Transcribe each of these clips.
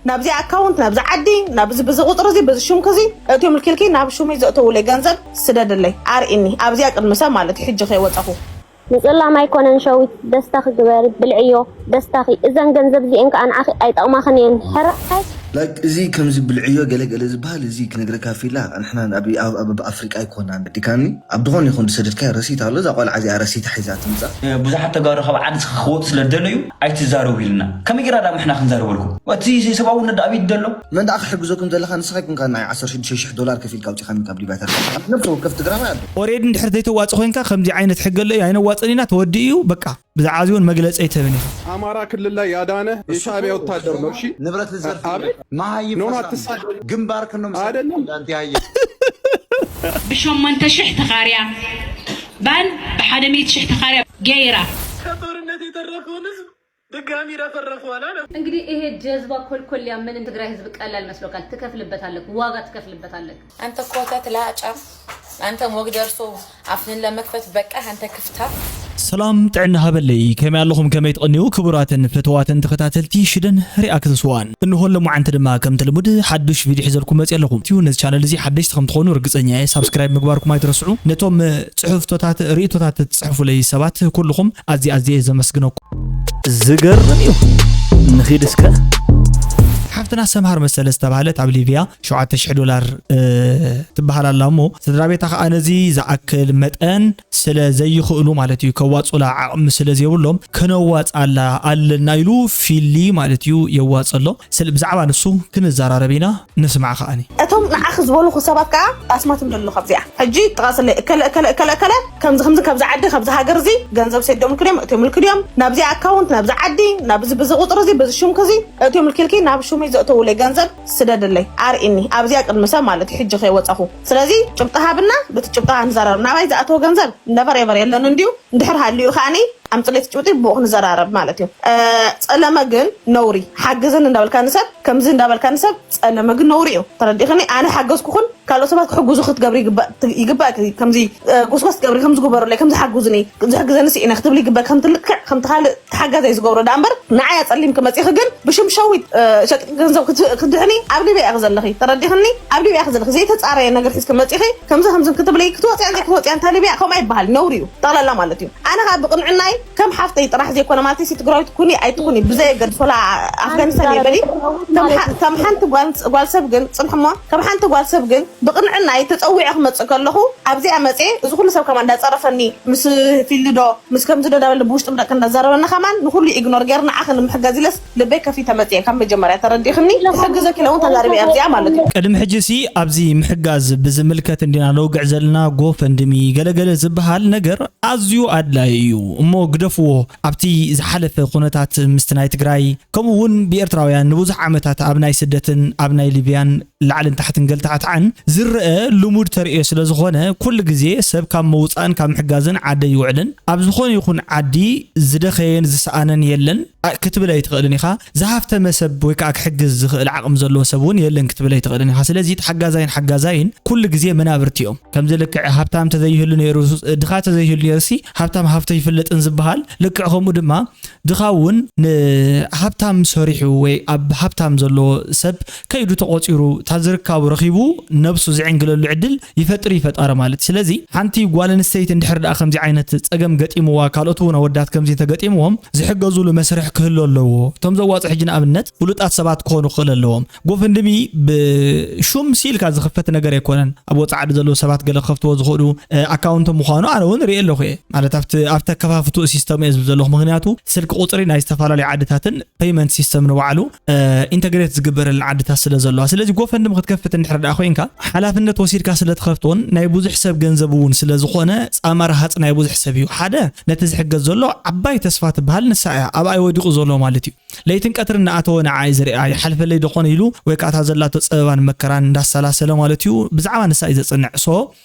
ናብዚ ኣካውንት፣ ናብዚ ዓዲ፣ ናብዚ፣ ብዚ ቁፅሪ እዚ፣ ብዚ ሽምኪ እዚ እትዮም ልኪልኪ፣ ናብ ሹመይ ዘእተውለይ ገንዘብ ስደድለይ፣ ኣርእኒ ኣብዚኣ ቅድሚ ሰብ ማለት እዩ፣ ሕጂ ከይወፃኹ። ንፅላም ኣይኮነን ሸዊት፣ ደስታኺ ግበሪ፣ ብልዕዮ ደስታኺ። እዘን ገንዘብ እዚኤን ከዓ ንዓኺ ኣይጠቕማኽን እየን። ሕራይ ላይክ እዚ ከምዚ ብልዕዮ ገለገለ ዝበሃል እዚ ክነግረካ ፊላ ንሕና ኣብ ኣብ ኣብ ኣፍሪቃ ኣይኮናን ዲካኒ ኣብ ዝኾነ ይኹን ዝሰደድካዮ ረሲት ኣሎ እዛ ቆልዓ እዚኣ ረሲታ ሒዛ ትምጻእ። ብዙሓት ተጋሩ ካብ ዓዲ ክወፁ ስለ ዝደለዩ ኣይትዛረቡ ኢልና ከመይ ጌራ ዳ ምሕና ክንዛረበልኩም እቲ ሰብኣውነት ዳ ኣበይ ደሎ። መን ደኣ ክሕግዘኩም ዘለካ ንስኻ ይኩንካ ናይ ዓሰርተ ሽዱሽተ ሽሕ ዶላር ከፊልካ ኣውፂኻኒ ካብ ሊባተር ነብሲ ወከፍ ትግራዋይ ኣሎ። ኦሬዲ እንድሕር ዘይተዋፅእ ኮይንካ ከምዚ ዓይነት ሕጊ ኣሎ እዩ ኣይነዋፅን ኢና ተወዲኡ እዩ በቃ። ብዛዕባ እዚ እውን መግለፂ ኣይትህብን ኢኻ። አማራ ክልል ላይ ያዳነ የሻዕቢያ ወታደር ነው። እሺ ንብረት ልዘርፍ አቤት መሃይም ኖ፣ ፈሳድ አትሳደብ። ግንባርክን ነው ምሳሌ አይደለም። አንተ ያየ ብሸሞንተ ሽሕ ተኻርያ ባን ብሓደ ሚእቲ ሽሕ ተኻርያ ገይራ። ከጦርነት የተረፈውን ህዝብ ድጋሚ ረፈረፈዋል አለ። እንግዲህ ይሄ ጀዝባ ኮልኮልያ ምንም ትግራይ ህዝብ ቀላል መስሎካል? ትከፍልበታለክ፣ ዋጋ ትከፍልበታለክ። አንተ ኮተት ላጫም፣ አንተ ሞግደርሶ አፍህን ለመክፈት በቃ አንተ ክፍታ። ሰላም ጥዕና ሃበለይ ከመይ ኣለኹም ከመይ ትቕንዩ ክቡራትን ፍትዋትን ተኸታተልቲ ሽደን ሪኣክትስ ዋን እንሆ ለማዓንቲ ድማ ከምቲ ልሙድ ሓዱሽ ቪድዮ ሒዘልኩም መፅእ ኣለኹም ትዩ ነዚ ቻነል እዚ ሓደሽቲ ከም ትኾኑ ርግፀኛ እየ ሳብስክራይብ ምግባርኩም ኣይትረስዑ ነቶም ፅሑፍቶታት ርእቶታት ትፅሕፉለይ ሰባት ኩልኹም ኣዝየ ኣዝየ እየ ዘመስግነኩም ዝገርም እዩ ንኺድ እስከ ሓፍትና ሰምሃር መሰለ ዝተባህለት ኣብ ሊብያ ሸውዓተ ሽሕ ዶላር ትበሃል ኣላ እሞ ስድራ ቤታ ከዓ ነዚ ዝኣክል መጠን ስለ ዘይኽእሉ ማለት እዩ ከዋፁላ ዓቕሚ ስለ ዘይብሎም ከነዋፃላ ኣለና ኢሉ ፊሊ ማለት እዩ የዋፀሎ ስለ ብዛዕባ ንሱ ክንዘራረብ ኢና ንስማዕ ከዓኒ እቶም ንዓኺ ዝበሉኹ ሰባት ከዓ ኣስማቶም ደሎ ካብዚኣ ሕጂ ጥቓስለይ እከለ እከለ እከለ እከለ ከምዚ ከምዚ ካብዚ ዓዲ ካብዚ ሃገር እዚ ገንዘብ ሰዶምልኪ ድዮም እትዮምልኪ ድዮም ናብዚ ኣካውንት ናብዚ ዓዲ ናብዚ ብዚ ቁፅሪ እዚ ብዚ ሽምኪ እዚ እትዮምልኪልኪ ናብ ሹመይ ዘእተውለይ ገንዘብ ስደድለይ ኣርእኒ ኣብዚኣ ቅድሚ ሰብ ማለት እዩ ሕጂ ከይወፃኹ ስለዚ ጭብጢ ሃብና ብቲ ጭብጢ ንዘራረብ ናባይ ዝኣተወ ገንዘብ ነበር የበር የለን እንድዩ እንድሕር ሃልዩ ከዓኒ ኣምፅለይ እቲ ጭብጢ ብኡ ክንዘራረብ ማለት እዩ ፀለመ ግን ነውሪ ሓግዝን እንዳበልካ ንሰብ ከምዚ እንዳበልካ ንሰብ ፀለመ ግን ነውሪ እዩ ተረዲእክኒ ኣነ ሓገዝኩክን ካልኦት ሰባት ክሕግዙ ክትገብሪ ይግባእ ይግባእ ከምዚ ጎስጓስ ትገብሪ ከምዚ ግበሩለይ ከምዚ ሓግዙኒ ዝሕግዘኒ ስኢነ ክትብሊ ይግባእ ከምቲ ልክዕ ከምቲ ካልእ ተሓጋዛይ ዝገብሮ ዳ እምበር ንዓይ ኣፀሊምኪ መፂኺ ግን ብሽም ሸዊት ሸቂጥኪ ገንዘብ ክትድሕኒ ኣብ ሊብያ ኢኺ ዘለኺ ተረዲኽኒ ኣብ ሊብያ ኢኺ ዘለኺ ዘይተፃረየ ነገር ሒዝኪ መፂኺ ከምዚ ከምዚ ክትብሊ ክትወፅያን ዘይክትወፅያን እታ ሊብያ ከምኡ ኣይበሃል ነውሪ እዩ ጠቕላላ ማለት እዩ ኣነ ከዓ ብቕንዕናይ ከም ሓፍተይ ጥራሕ ዘይኮነ ማለት ሲ ትግራዊት ኩኒ ኣይትኩኒ ብዘየገድስ ወላ ኣፍጋኒስታን እየ በሊ ከም ሓንቲ ጓል ሰብ ግን ፅንሕሞ ከም ሓንቲ ጓል ሰብ ግን ብቕንዕናይ ተፀዊዐ ክመፅእ ከለኹ ኣብዚኣ መፅየ እዚ ኩሉ ሰብ ከማ እንዳፀረፈኒ ምስ ፊልዶ ምስ ከምዚ ዶ ዳበለ ብውሽጢ ብደቂ እንዳዛረበና ከማን ንኩሉ ኢግኖር ገይር ንዓኺ ንምሕጋዝ ኢለስ ልበይ ከፊተ መፅየ ካብ መጀመርያ ተረዲኽኒ ክሕግዘኪ ኢለ እውን ተዛሪበ ኣብዚኣ ማለት እዩ ቅድሚ ሕጂ ሲ ኣብዚ ምሕጋዝ ብዝምልከት እንዲና ነውግዕ ዘለና ጎፈንድሚ ገለገለ ዝበሃል ነገር ኣዝዩ ኣድላይ እዩ እሞ ግደፍዎ ኣብቲ ዝሓለፈ ኩነታት ምስቲ ናይ ትግራይ ከምኡ እውን ብኤርትራውያን ንብዙሕ ዓመታት ኣብ ናይ ስደትን ኣብ ናይ ሊብያን ላዕልን ታሕትን ገልታዕታዕን ዝረአ ልሙድ ተርእዮ ስለ ዝኾነ ኩሉ ግዜ ሰብ ካብ ምውፃእን ካብ ምሕጋዝን ዓደይ ይውዕልን ኣብ ዝኾነ ይኹን ዓዲ ዝደኸየን ዝሰኣነን የለን ክትብል ኣይትኽእልን ኢኻ ዝሃፍተመ ሰብ ወይ ከዓ ክሕግዝ ዝኽእል ዓቕሚ ዘለዎ ሰብ እውን የለን ክትብል ኣይትኽእልን ኢኻ ስለዚ ተሓጋዛይን ሓጋዛይን ኩሉ ግዜ መናብርቲ እዮም ከምዚ ልክዕ ሃብታም ተዘይህሉ ነይሩ ድኻ ተዘይህሉ ነይሩሲ ሃብታም ሃፍቶ ይፍለጥን ዝበሃል ልክዕ ከምኡ ድማ ድኻ እውን ንሃብታም ሰሪሑ ወይ ኣብ ሃብታም ዘሎ ሰብ ከይዱ ተቖፂሩ እታ ዝርካቡ ረኺቡ ነብሱ ዝዕንግለሉ ዕድል ይፈጥር እዩ ፈጣሪ ማለት ስለዚ ሓንቲ ጓል ኣንስተይቲ እንድሕር ደኣ ከምዚ ዓይነት ፀገም ገጢምዋ ካልኦት እውን ኣወዳት ከምዚ እንተገጢምዎም ዝሕገዙሉ መስርሕ ክህሉ ኣለዎ እቶም ዘዋፅኡ ሕጂ ንኣብነት ፍሉጣት ሰባት ክኾኑ ክኽእል ኣለዎም ጎፈንድሚ ብሹም ሲልካ ዝኽፈት ነገር ኣይኮነን ኣብ ወፃዓዲ ዘለዉ ሰባት ገለ ክኸፍትዎ ዝኽእሉ ኣካውንት ምዃኑ ኣነ እውን ርኢ ኣለኹ እየ ማለት ኣብቲ ኣብቲ ኣከፋፍትኡ ሲስተም እየ ዝብል ዘለኹ ምክንያቱ ስልኪ ቁፅሪ ናይ ዝተፈላለዩ ዓድታትን ፔይመንት ሲስተም ንባዕሉ ኢንተግሬት ዝግበረለን ዓድታት ስለ ዘለዋ ስለዚ ጎፈንድሚ ክትከፍት እንድሕር ደኣ ኮይንካ ሓላፍነት ወሲድካ ስለ ትኸፍቶን ናይ ብዙሕ ሰብ ገንዘብ እውን ስለ ዝኾነ ፃማ ረሃፅ ናይ ብዙሕ ሰብ እዩ ሓደ ነቲ ዝሕገዝ ዘሎ ዓባይ ተስፋ ትበሃል ንሳ እያ ኣብኣይ ወዲቑ ዘሎ ማለት እዩ ለይትን ቀትርን እናኣተወ ንዓይ ዝርኣ ይሓልፈለይ ዶ ኾን ኢሉ ወይ ከዓ እታ ዘላቶ ፀበባን መከራን እንዳሰላሰለ ማለት እዩ ብዛዕባ ንሳ እዩ ዘፅንዕ so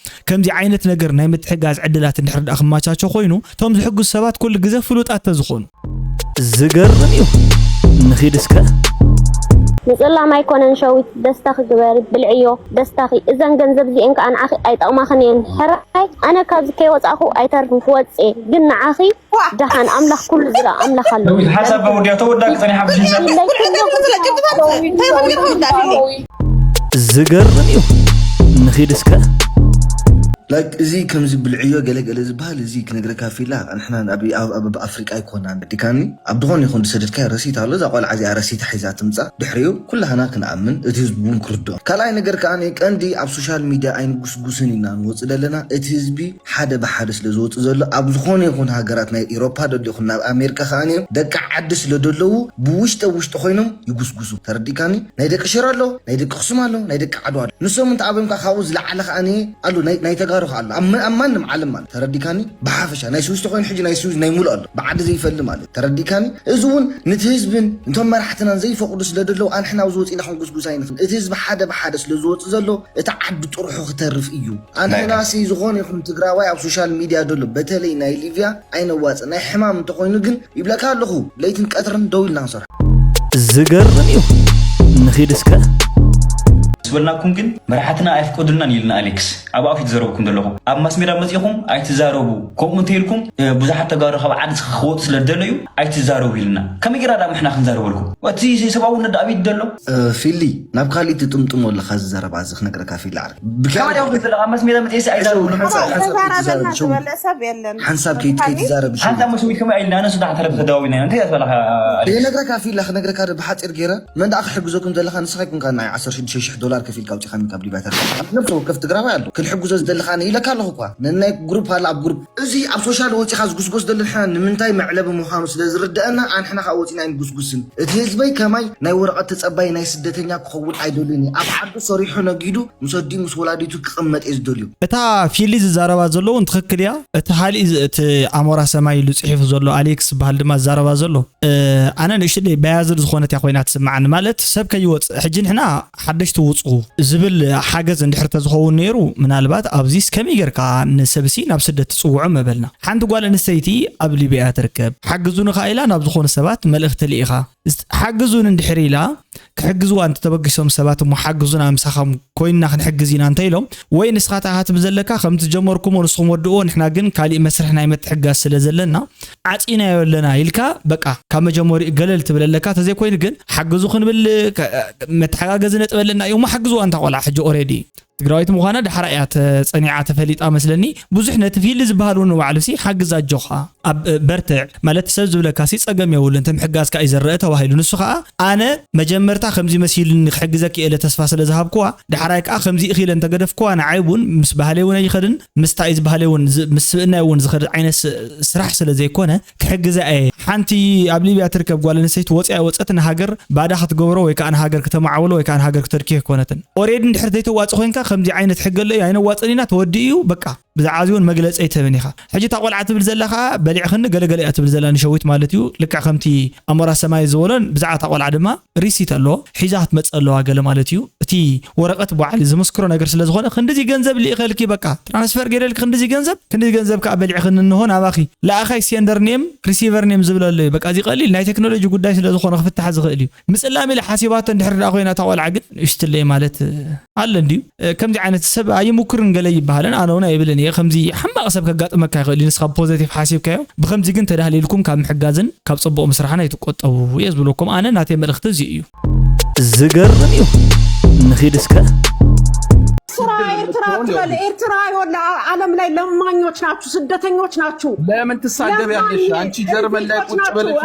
ከምዚ ዓይነት ነገር ናይ ምትሕጋዝ ዕድላት እንድሕር ደኣ ክማቻቸ ኮይኑ እቶም ዝሕግዙ ሰባት ኩሉ ግዘ ፍሉጣት ተዝኾኑ ዝገርም እዩ ንኺድ እስከ ንጽላም ኣይኮነን ሸዊት፣ ደስታኺ ግበሪ፣ ብልዕዮ ደስታኺ። እዘን ገንዘብ እዚኤን ከኣ ንዓኺ ኣይጠቕማኽን እየን። ሕራይ ኣነ ካብዚ ከይወጻእኹ ኣይተርፍን፣ ክወጽእ እየ። ግን ንዓኺ ደሓን ኣምላኽ ኩሉ ዝረኣ ኣምላኽ ኣሎ። ሸዊት ሓሳብ ወዲያ ተወዳእ ክጸኒሓ ብሽንሳ። ዝገርም እዩ። ንኺድ እስከ ላይክ እዚ ከምዚ ብልዕዮ ገለገለ ዝበሃል እዚ ክነግረካ ፊላ ንሕና ኣብ ኣብ ኣብ ኣፍሪቃ ኣይኮናን ዲካኒ ኣብ ዝኾነ ይኹን ዝሰደድካዮ ረሲት ኣሎ እዛ ቆልዓ እዚኣ ረሲት ሒዛ ትምጻ ድሕሪኡ ኩላህና ክንኣምን እቲ ህዝቢ እውን ክርድኦ ካልኣይ ነገር ከዓ ቀንዲ ኣብ ሶሻል ሚድያ ኣይንጉስጉስን ኢና ንወፅእ ዘለና እቲ ህዝቢ ሓደ ብሓደ ስለ ዝወፅእ ዘሎ ኣብ ዝኾነ ይኹን ሃገራት ናይ ኢሮፓ ደሎ ይኹን ናብ ኣሜሪካ ከዓ ደቂ ዓዲ ስለ ደለዉ ብውሽጠ ውሽጢ ኮይኖም ይጉስጉሱ ተረዲካኒ ናይ ደቂ ሽረ ኣሎ ናይ ደቂ ኣክሱም ኣሎ ናይ ደቂ ዓድዋ ኣሎ ንሶም እንተ ኣበዮም ከዓ ካብኡ ዝለዓለ ከዓ ኣሎ ናይ ተጋሩ ከዓ ኣሎ ኣብ ማንም ዓለም ማለት ተረዲካኒ ብሓፈሻ ናይ ስዊስ ተኮይኑ ሕጂ ናይ ስዊስ ናይ ሙሉ ኣሎ ብዓዲ ዘይፈሊ ማለት ተረዲካኒ እዚ እውን ንቲ ህዝብን እንቶም መራሕትናን ዘይፈቅዱ ስለ ደለዉ ኣንሕና ኣብዚ ወፂና ክንጉስጉስ ኣይንኽን እቲ ህዝቢ ሓደ ብሓደ ስለ ዝወፅ ዘሎ እቲ ዓዲ ጥርሑ ክተርፍ እዩ ኣንሕና ሲ ዝኾነ ይኹን ትግራዋይ ኣብ ሶሻል ሚድያ ደሎ በተለይ ናይ ሊብያ ኣይነዋፅእ ናይ ሕማም እንተኮይኑ ግን ይብለካ ኣለኹ ለይትን ቀትርን ደው ኢልና ክንሰርሖ ዝገርም እዩ ንኺድ እስከ ዝበልናኩም ግን መራሕትና ኣይፍቀዱልናን ኢልና ኣሌክስ ኣብ ኣፊት ዘረብኩም ዘለኹም ኣብ ማስሜዳ መፂኹም ኣይትዛረቡ ከምኡ እንተኢልኩም ብዙሓት ተጋሩ ካብ ዓዲ ክወጡ ስለ ዝደለዩ ኣይትዛረቡ ኢልና ከመይ ጌራ ዳ ምሕና ክንዛረበልኩም እቲ ሰብኣውነት ዳ ኣበይ ደሎ ፊሊ ናብ ካሊእ ትጥምጥሞ ኣለካ ዝዘረባ እዚ ክነግረካ ፊሊ ዓረ ካብ ዲያው ዘለካ ኣብ ማስሜዳ መፂኤሲ ኣይዛረቡ ሓንሳብ ከይትዛረብ ሓንሳብ መሰዊት ከመይ ኣይልና ኣነሱ ዳ ተረፍ ተደዋዊና እንታይ ያስበላካ የነግረካ ፊላ ክነግረካ ብሓፂር ገይረ መን ደኣ ክሕግዘኩም ዘለካ ንስኻ ይኩንካ ናይ ዓሰርተ ሽዱሽተ ሺሕ ዶላር ከፊልካ ኣውፂኻኒ ካብ ሊባይ ተርካ ኣብ ነብሲ ወከፍ ትግራዋይ ኣሎ ክንሕግዞ ዝደለኻኒ ኢለካ ኣለኹ እኳ ነናይ ግሩፕ ኣላ ኣብ ግሩፕ እዚ ኣብ ሶሻል ወፂኻ ዝጉስጎስ ዘሎ ንሕና ንምንታይ መዕለቢ ምዃኑ ስለ ዝርድአና ኣንሕና ከዓ ወፂና ኣይንጉስጉስን እቲ ህዝበይ ከማይ ናይ ወረቐት ተፀባይ ናይ ስደተኛ ክኸውን ኣይደልን እዩ ኣብ ዓዱ ሰሪሑ ነጊዱ ምስ ኣዲኡ ምስ ወላዲቱ ክቕመጥ እየ ዝደልዩ እታ ፊሊ ዝዛረባ ዘለውን ትኽክል እያ እቲ ካሊእ እቲ ኣሞራ ሰማይ ኢሉ ፅሒፉ ዘሎ ኣሌክስ ዝበሃል ድማ ዝዛረባ ዘሎ ኣነ ንእሽተይ በያዝድ ዝኾነት እያ ኮይና ትስምዓኒ ማለት ሰብ ከይወፅእ ሕጂ ንሕና ሓደሽቲ ውፁ ዝብል ሓገዝ እንድሕር ተዝኸውን ነይሩ ምናልባት ኣብዚስ ከመይ ጌርካ ንሰብሲ ናብ ስደት ትፅውዖ መበልና ሓንቲ ጓል ኣንስተይቲ ኣብ ሊብያ ትርከብ ሓግዙ ንኻ ኢላ ናብ ዝኾኑ ሰባት መልእኽቲ ልኢኻ ሓግዙን እንድሕር ኢላ ክሕግዝዋ እንተተበጊሶም ሰባት እሞ ሓግዙና ምሳኻም ኮይንና ክንሕግዝ ኢና እንተ ኢሎም ወይ ንስኻ ተኣኻ ትብል ዘለካ ከም ዝጀመርኩሞ ንስኹም ወድእዎ ንሕና ግን ካሊእ መስርሕ ናይ ምትሕጋዝ ስለ ዘለና ዓፂናዮ ኣለና ኢልካ በቃ ካብ መጀመሪኡ ገለል ትብል ኣለካ ተዘይኮይኑ ግን ሓግዙ ክንብል መተሓጋገዚ ነጥብ ኣለና እዩ እሞ ሓግዝዋ እንታ ቆልዓ ሕጂ ኦሬዲ ትግራዊት ምዃና ዳሕራ እያ ተጸኒዓ ተፈሊጣ መስለኒ ብዙሕ ነቲ ፊሊ ዝበሃል እውን ንባዕሉ ሲ ሓግዝ ኣጆኻ ኣብ በርትዕ ማለት ሰብ ዝብለካ ሲ ጸገም የብሉን ተምሕጋዝካ እዩ ዘረአ ተባሂሉ ንሱ ከዓ ኣነ መጀመርታ ከምዚ መሲሉኒ ክሕግዘኪ እየ ኢለ ተስፋ ስለ ዝሃብክዋ ዳሕራይ ከዓ ከምዚ ኢኺ ኢለ እንተገደፍክዋ ንዓይ እውን ምስ ባህለይ እውን ኣይኸድን ምስታ እዩ ዝበሃለይ እውን ምስ ስብእናይ እውን ዝኸድ ዓይነት ስራሕ ስለ ዘይኮነ ክሕግዛ እየ ሓንቲ ኣብ ሊብያ ትርከብ ጓል ኣንስተይቲ ወፅያ ወፀት ንሃገር ባዳ ክትገብሮ ወይ ከዓ ንሃገር ክተማዕብሎ ወይ ከዓ ንሃገር ክተድክዮ ኣይኮነትን ኦሬዲ እንድሕር ዘይተዋፅእ ኮይንካ ከምዚ ዓይነት ሕጊ ኣሎ እዩ ኣይነዋፅን ኢና ተወዲኡ እዩ በቃ ብዛዕባ እዚ እውን መግለፂ ኣይትህብን ኢኻ ሕጂ እታ ቆልዓ ትብል ዘላ ከዓ በሊዕኽኒ ገለገለ እያ ትብል ዘላ ንሸዊት ማለት እዩ ልክዕ ከምቲ ኣሞራ ሰማይ ዝበሎን ብዛዕባ እታ ቆልዓ ድማ ሪሲት ኣሎ ሒዛ ክትመፅእ ኣለዋ ገለ ማለት እዩ እቲ ወረቐት በዓል ዝምስክሮ ነገር ስለ ዝኾነ ክንድዚ ገንዘብ ልኢኸልኪ በቃ ትራንስፈር ገይረልኪ ክንድዚ ገንዘብ ክንድዚ ገንዘብ ከዓ በሊዕኽኒ እንሆ ናባኺ ለኣኻይ ሴንደር ኔም ሪሲቨር ኔም ዝብል ኣሎ እዩ በቃ እዚ ቀሊል ናይ ቴክኖሎጂ ጉዳይ ስለ ዝኾነ ክፍታሕ ዝኽእል እዩ ምፅላም ኢለ ሓሲባቶ እንድሕር ደኣ ኮይና እታ ቆልዓ ግን ንእሽትለይ ማለት ኣሎ እንድዩ ከምዚ ዓይነት ሰብ ኣይምኩርን ገለ ይበሃልን ኣነ እውን ኣይብልን እየ ከምዚ ሓማቕ ሰብ ከጋጥመካ ይኽእል እዩ ንስኻ ብፖዘቲቭ ሓሲብካዮ ብከምዚ ግን ተዳህሊልኩም ካብ ምሕጋዝን ካብ ፅቡቕ ምስራሕን ኣይትቆጠቡ እየ ዝብለኩም ኣነ ናተይ መልእኽቲ እዚ እዩ ዝገርም እዩ ንኺድ እስከ ኤርትራ ኤርትራ ትበል ኤርትራ ይሆን ዓለም ላይ ለማኞች ናችሁ፣ ስደተኞች ናችሁ። ለምን ትሳደብ ያለሽ አንቺ ጀርመን ላይ ቁጭ ብለሽ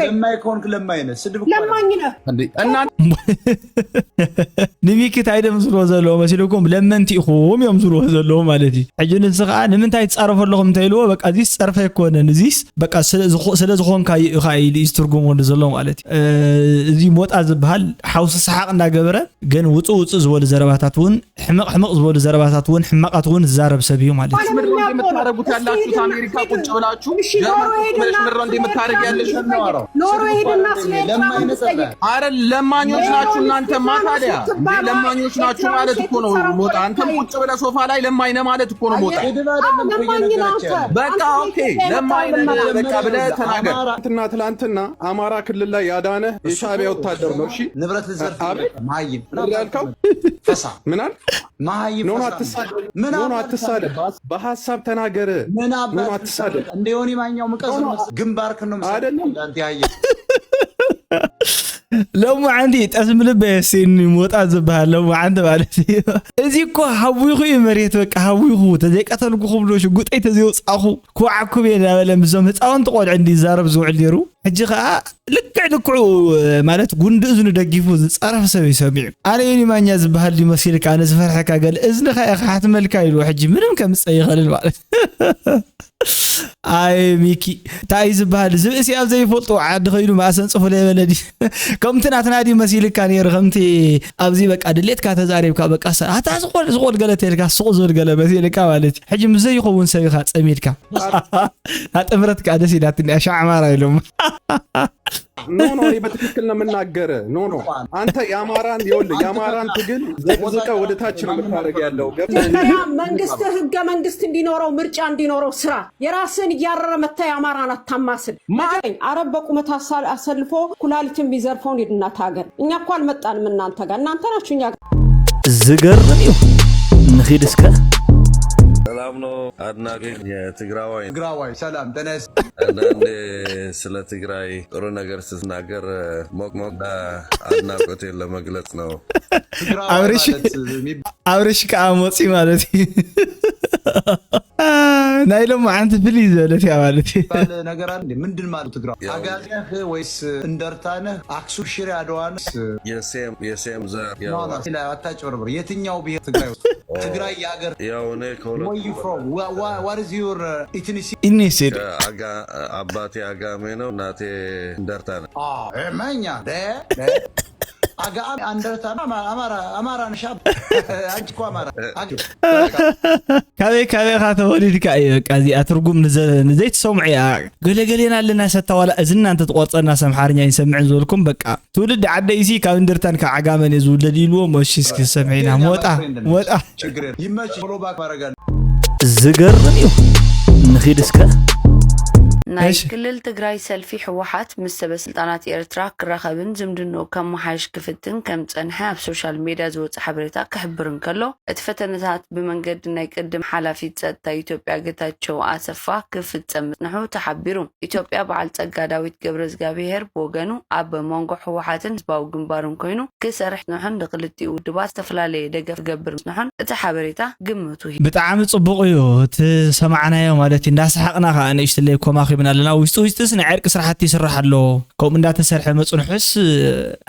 ለማኝ ከሆንክ ለማኝ ነህ፣ ስድብ እኮ ለማኝ ነህ። እንዴ እና ንሚኪ እንታይ ደምስልዎ ዘለዎ መሲልኩም ለመንቲ ኢኹም እዮም ዝብልዎ ዘለዉ ማለት እዩ ሕጂ ንስ ከዓ ንምንታይ ትፃረፉ ኣለኹም እንታይ ኢልዎ በቃ እዚስ ፀርፈ ኣይኮነን እዚስ በቃ ስለ ዝኾንካ እዩ ኢኻ ኢሉ እዩ ዝትርጉሞ ዘሎ ማለት እዩ እዚ ሞጣ ዝበሃል ሓውሲ ሰሓቕ እንዳገበረ ግን ውፅእ ውፅእ ዝበሉ ዘረባታት እውን ሕመቕ ሕመቕ ዝበሉ ዘረባታት እውን ሕማቓት እውን ዝዛረብ ሰብ እዩ ማለት እዩ። ምድሮ እንደምታደረጉት ያላችሁት አሜሪካ ቁጭ ብላችሁ ጀርመን ቁጭ ብለሽ ምድሮ እንደምታደረግ ያለሽ ኖርዌይ ሄድና ስለ ኤርትራ አረ ለማኞች ናችሁ እናንተማ ታዲያ ለማኞች ናችሁ ማለት እኮ ነው ሞጣ። አንተም ቁጭ ብለህ ሶፋ ላይ ለማኝ ነህ ማለት እኮ ነው ሞጣ። ስድብ አይደለም እኮ እየነገረች ያለ። በቃ ኦኬ፣ ለማኝ ነህ በቃ ብለህ ተናገር። ትናንትና ትላንትና አማራ ክልል ላይ ያዳነ የሻዕቢያ ወታደር ነው። እሺ ንብረት ልዘርፍ አቤት። መሀይም ምንድን ያልከው? ፈሳ ምን አልክ? መሀይም ኖ ኖ ፈሳ አትሳደብ፣ ምን ኖ ኖ አመጣ? አትሳደብ። በሀሳብ ተናገር። ምን ኖ ኖ አባት አትሳደብ። እንደ ዮኒ ማኛው ምቀዝ ኖ፣ ኖ፣ ግንባርክን ነው የምሰጠው። አይደለም። እንዳንተ ያየ ሎማዓንቲ ጠስሚ ልበ የስኒ ሞጣ ዝበሃል ሎማዓንቲ ማለት እዩ። እዚ እኮ ሃዊኹ እዩ መሬት በቃ ሃዊኹ ተዘይቀተልኩኹም ዶ ሽጉጠይ ተዘይወፃኹ ክዋዓኩም እየ እናበለ ምስዞም ህፃውንቲ ቆልዑ እንዲ ይዛረብ ዝውዕል ነይሩ። ሕጂ ከዓ ልክዕ ልክዑ ማለት ጉንዲ እዝኑ ደጊፉ ዝፀረፍ ሰብ እዩ ሰሚዑ። ኣነ ዮኒ ማኛ ዝበሃል ድዩ መሲልካ ኣነ ዝፈርሐካ ገለ እዝንኻ እየ ክሓትመልካ ኢሉ ሕጂ ምንም ከምፀ ይኸልን ማለት ኣይ ሚኪ እንታይ እዩ ዝበሃል ዝብእሲ ኣብ ዘይፈልጦ ዓዲ ከይዱ ማእሰን ፅፉ ለይበለ ድዩ ከምቲ ናትና ድዩ መሲልካ ነይሩ ከምቲ ኣብዚ በቃ ድሌትካ ተዛሪብካ በቃ ሰ- ኣታ ዝኾን ዝኾን ገለ ተልካ ሱቕ ዝብል ገለ መሲልካ ማለት እዩ ሕጂ ምስ ዘይኸውን ሰብ ኢኻ ፀሚድካ ኣጥምረት ከዓ ደስ ኢላትኒ ኣሻዕማራ ኢሎም ኖ ኖ እኔ በትክክል ነው የምናገር። ኖ ኖ አንተ የአማራን ይኸውልህ የአማራን ትግል ዘቅዝቀ ወደ ታች ነው የምታደርግ ያለው ገብተህ መጀመሪያ መንግስት ህገ መንግስት እንዲኖረው ምርጫ እንዲኖረው ስራ የራስን እያረረ መታ የአማራን አታማስል። ማ- ንገረኝ፣ አረብ በቁመት አሳ- አሰልፎ ኩላሊትን ቢዘርፈውን ሂድና ታገል። እኛ እኮ አልመጣንም እናንተ ጋር፣ እናንተ ናችሁ እኛ ጋር። ዝገርም እዩ። ንኺድ እስከ ሰላም ነው አድናቂ የትግራዋይ ትግራዋይ ሰላም ጤና ይስጥ አንዳንዴ ስለ ትግራይ ጥሩ ነገር ስትናገር ሞቅ ሞቅ እና አድናቆቴን ለመግለጽ ነው። ትግራዋይ አብርሽ- ማለት የሚባል ኣብርሽ ከዓ ሞፂ ማለት እዩ ናይ ሎማዓንቲ ፍልይ ዝበለት እያ ማለት እዩ ነገር አለ እንዴ? ምንድን ማለት ትግራዋይ አጋዚ ነህ ወይስ እንደርታ ነህ? አክሱም ሽሬ አድዋ ነህ? የሴም የሴም ዘር No, no, ስለ አታጭበርብር። የትኛው ብሔር ትግራይ ውስጥ ትግራይ የሀገር ያው እኔ ከሁለት Where you from? What, what, what is your uh, ethnicity? ኢኒስድ አጋ- አባቴ አጋሜ ነው፣ እናቴ እንደርታ ነው። Ah, eh, መኛ ደ ደ አጋሜ እንደርታ አማራ አማራ ነሻ አንቺ እኮ አማራ አንቺ ካበይ ካበይካ ተወሊድካ እዩ በቃ እዚኣ ትርጉም ንዘ- ንዘይትሰምዑ እያ ገለገሌና ኣለና ሰታ ዋላ እዝና እንተትቆርፀና ሰምሓርኛ ይንሰምዕን ዝበልኩም በቃ ትውልዲ ዓደይሲ ካብ እንደርታን ካብ ዓጋመን እየ ዝውለድ ኢልዎ መሺ እስኪ ሰምዒና ሞጣ ሞጣ ችግር የለም። ይመች ፎሎ ባክ ማድረግ አለ ዝገርም እዩ። ንኺድ እስከ ናይ እሺ። ክልል ትግራይ ሰልፊ ህወሓት ምስ ሰበ ስልጣናት ኤርትራ ክራኸብን ዝምድንኡ ከመሓይሽ ክፍትን ከም ዝጸንሐ ኣብ ሶሻል ሜድያ ዝወጸ ሓበሬታ ክሕብር እንከሎ፣ እቲ ፈተነታት ብመንገዲ ናይ ቅድም ሓላፊት ጸጥታ ኢትዮጵያ ጌታቸው ኣሰፋ ክፍጸም ምጽንሑ ተሓቢሩ። ኢትዮጵያ በዓል ጸጋ ዳዊት ገብረዝጋብሄር ብወገኑ ኣብ መንጎ ህወሓትን ህዝባዊ ግንባርን ኮይኑ ክሰርሕ ምጽንሑን ንክልቲኡ ውድባት ዝተፈላለየ ደገፍ ክገብር ምጽንሑን እቲ ሓበሬታ ግምቱ ሂቡ። ብጣዕሚ ፅቡቅ እዩ እቲ ሰማዕናዮ ማለት እዩ እንዳሰሓቅና ከዓ ንእሽትለይ ኮማ ኪብና ኣለና ውሽጢ ውሽጢስ ናይ ዕርቂ ስራሕቲ ይስራሕ ኣሎ ከምኡ እንዳተሰርሐ መፅንሑስ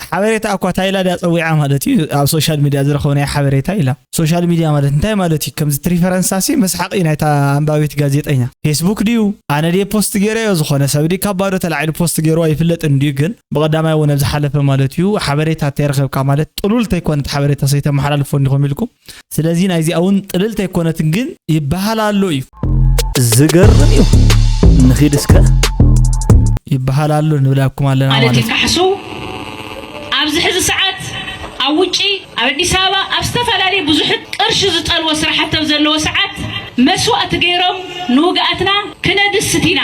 ሓበሬታ እኳ ታይላ ድያ ፀዊዓ ማለት እዩ ኣብ ሶሻል ሚድያ ዝረኸብናዮ ሓበሬታ ኢላ ሶሻል ሚድያ ማለት እንታይ ማለት እዩ ከምዚ ትሪፈረንሳሲ መስሓቂ ናይታ ኣንባቢት ጋዜጠኛ ፌስቡክ ድዩ ኣነ ድየ ፖስት ገይረዮ ዝኾነ ሰብ ድዩ ካብ ባዶ ተላዒሉ ፖስት ገይርዋ ይፍለጥ እንድዩ ግን ብቐዳማይ እውን ኣብ ዝሓለፈ ማለት እዩ ሓበሬታ ተይረኸብካ ማለት ጥሉል ተይኮነት ሓበሬታ ሰይተመሓላልፎ እንዲኹም ኢልኩም ስለዚ ናይዚኣ እውን ጥልልቲ ኣይኮነትን ግን ይበሃል ኣሎ እዩ ዝገርም እዩ። ንኺድ እስከ ይበሃል ኣሎ ንብላኩም ኣለና ማለት ማለት ይካሕሱ ኣብዚ ሕዚ ሰዓት ኣብ ውጪ ኣብ ኣዲስ ኣበባ ኣብ ዝተፈላለዩ ብዙሕ ቅርሺ ዝጠልቦ ስራሕቲ ኣብ ዘለዎ ሰዓት መስዋእቲ ገይሮም ንውግኣትና ክነድስት ኢና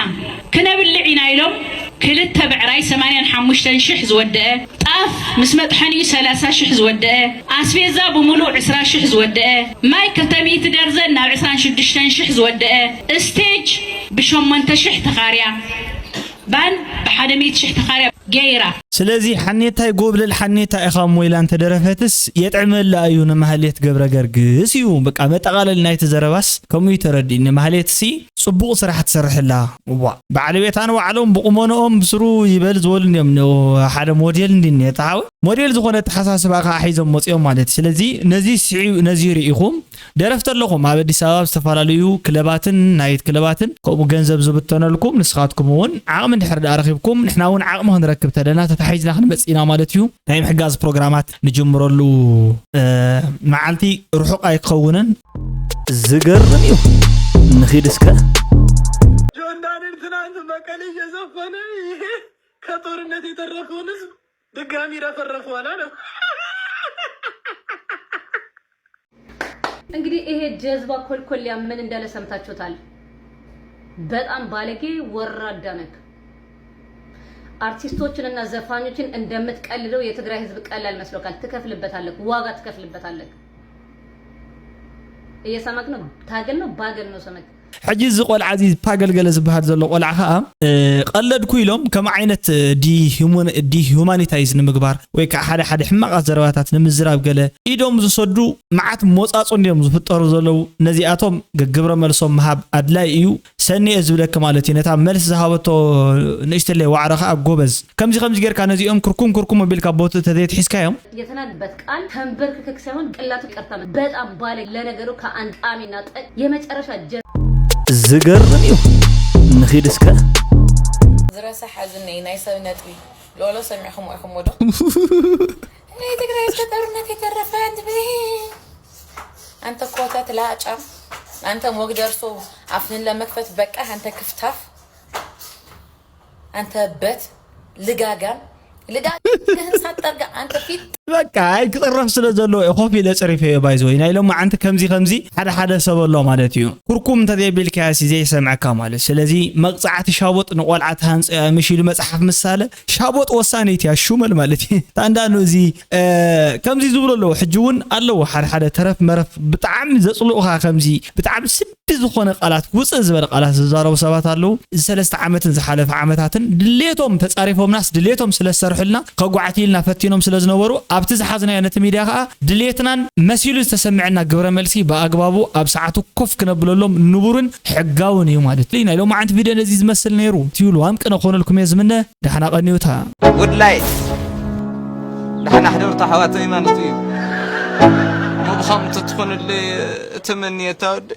ክነብልዕ ኢና ኢሎም ክልተ ብዕራይ ሰማንያን ሓሙሽተን ሽሕ ዝወደአ ጣፍ ምስ መጥሐኒኡ ሰላሳ ሽሕ ዝወደአ ኣስቤዛ ብምሉእ ዕስራ ሽሕ ዝወደአ ማይ ክልተ ሚእቲ ደርዘን ናብ ዕስራን ሽዱሽተን ሽሕ ዝወደአ ስቴጅ ብሸሞንተ ሽሕ ተኻርያ ባን ብሓደ ሚእቲ ሽሕ ተኻርያ ገይራ። ስለዚ ሓኔታይ ጎብለል ሓኔታ ኢኻ እሞ ኢላ እንተደረፈትስ የጥዕመላ እዩ ንማህሌት ገብረ ገርግስ እዩ በቃ መጠቓለሊ ናይቲ ዘረባስ ከምኡ እዩ ተረዲእኒ ማህሌትሲ ፅቡቕ ስራሕ ትሰርሕላ እዋ በዓል ቤታ ንባዕሎም ብቑመንኦም ብስሩ ይበል ዝበሉ እንዲዮም ን- ሓደ ሞዴል እንዲ እኒኦ ተሓዊ ሞዴል ዝኾነ ኣተሓሳስባ ከዓ ሒዞም መፂኦም ማለት እዩ ስለዚ ነዚ ስዒ ነዚ ርኢኹም ደረፍቲ ኣለኹም ኣብ ኣዲስ ኣበባ ኣብ ዝተፈላለዩ ክለባትን ናይት ክለባትን ከምኡ ገንዘብ ዝብተነልኩም ንስኻትኩም እውን ዓቕሚ እንድሕር ደኣ ረኺብኩም ንሕና እውን ዓቕሚ ክንረክብ ተለና ተታሒዝና ክንመፅእ ኢና ማለት እዩ ናይ ምሕጋዝ ፕሮግራማት ንጅምረሉ እ፣ መዓልቲ ርሑቕ ኣይክኸውንን ዝገርም እዩ። ንኺድ እስከ ጆን ዳንኤል ትናንት መቀሌ እየዘፈነ ከጦርነት የተረፈውን ህዝብ ድጋሚ ረፈረፈው አላለም። እንግዲህ ይሄ ጀዝባ ኮልኮሊያ ምን እንዳለ ሰምታችሁታል። በጣም ባለጌ ወራዳ ነክ። አርቲስቶችንና ዘፋኞችን እንደምትቀልደው የትግራይ ህዝብ ቀላል መስሎካል። ትከፍልበታለህ፣ ዋጋ ትከፍልበታለህ። እየሰማክ ነው። ታገል ነው ባገል ነው ሰመክ። ሕጂ እዚ ቆልዓ እዚ ፓገልገለ ዝበሃል ዘሎ ቆልዓ ከዓ ቀለድኩ ኢሎም ከም ዓይነት ዲሁማኒታይዝ ንምግባር ወይ ከዓ ሓደ ሓደ ሕማቓት ዘረባታት ንምዝራብ ገለ ኢዶም ዝሰዱ መዓት ሞፃፁ እንዲዮም ዝፍጠሩ ዘለዉ። ነዚኣቶም ግብረ መልሶም ምሃብ ኣድላይ እዩ። ሰኒኤ ዝብለኪ ማለት እዩ። ነታ መልስ ዝሃበቶ ንእሽተለይ ዋዕሮ ከዓ ጎበዝ። ከምዚ ከምዚ ጌርካ ነዚኦም ክርኩም ክርኩም ኣቢልካ ቦትኡ ተዘይትሒዝካዮም የተናግበት ቃል ተንበርክከክ ሳይሆን ቅላቱ ይቅርታ በጣም ባለ ለነገሩ ከአንጣሚና ጠ የመጨረሻ ጀ ዝገርም እዩ። ንኺድ እስከ ዝረሳ ሓዝነይ ናይ ሰብ ነጥቢ ሎሎ ሰሚዕኹም ኢኹም ዶ ናይ ትግራይ እስከ ጦርነት የተረፈ ትብል አንተ ኮተት ላጫም አንተ ሞግደርሶ አፍህን ለመክፈት በቃ አንተ ክፍታፍ አንተ በት ልጋጋም ልጋጋም ሳጠርጋ አንተ ፊት በቃ ኣይ ክፅረፍ ስለ ዘለዎ እየ ኮፍ ኢለ ፅሪፈዮ ባይዘወይ ናይ ሎማዓንቲ ከምዚ ከምዚ ሓደ ሓደ ሰብ ኣሎ ማለት እዩ ኩርኩም እንተዘይቢልካያሲ ዘይሰምዐካ ማለት ስለዚ መቕፃዕቲ ሻቦጥ ንቆልዓ ተሃንፀያ ምሽ ኢሉ መፅሓፍ ምሳለ ሻቦጥ ወሳነይቲ እያ ሹመል ማለት እዩ ታንዳኑ እዚ ከምዚ ዝብሉ ኣለዉ ሕጂ እውን ኣለዉ ሓደ ሓደ ተረፍ መረፍ ብጣዕሚ ዘፅልኡኻ ከምዚ ብጣዕሚ ስዲ ዝኾነ ቃላት ውፅእ ዝበለ ቃላት ዝዛረቡ ሰባት ኣለዉ እዚ ሰለስተ ዓመትን ዝሓለፈ ዓመታትን ድሌቶም ተፃሪፎምናስ ድሌቶም ስለዝሰርሑልና ከጓዕቲ ኢልና ፈቲኖም ስለዝነበሩ ኣብቲ ዝሓዝናዮ ነቲ ሚድያ ከዓ ድሌትናን መሲሉ ዝተሰምዐና ግብረ መልሲ ብኣግባቡ ኣብ ሰዓቱ ኮፍ ክነብለሎም ንቡርን ሕጋውን እዩ ማለት እዩ ናይ ሎማዓንቲ ቪድዮ ነዚ ዝመስል ነይሩ ትብሉ ኣምቅነ ኮነልኩም እየ ዝምነ ዳሕና ቀንዩታ ውድላይ ዳሕና ሕደርታ ሓዋተይ ማለት እዩ እሞ ብኸምኡ ተትኾንለይ እትምንየታ ወዲ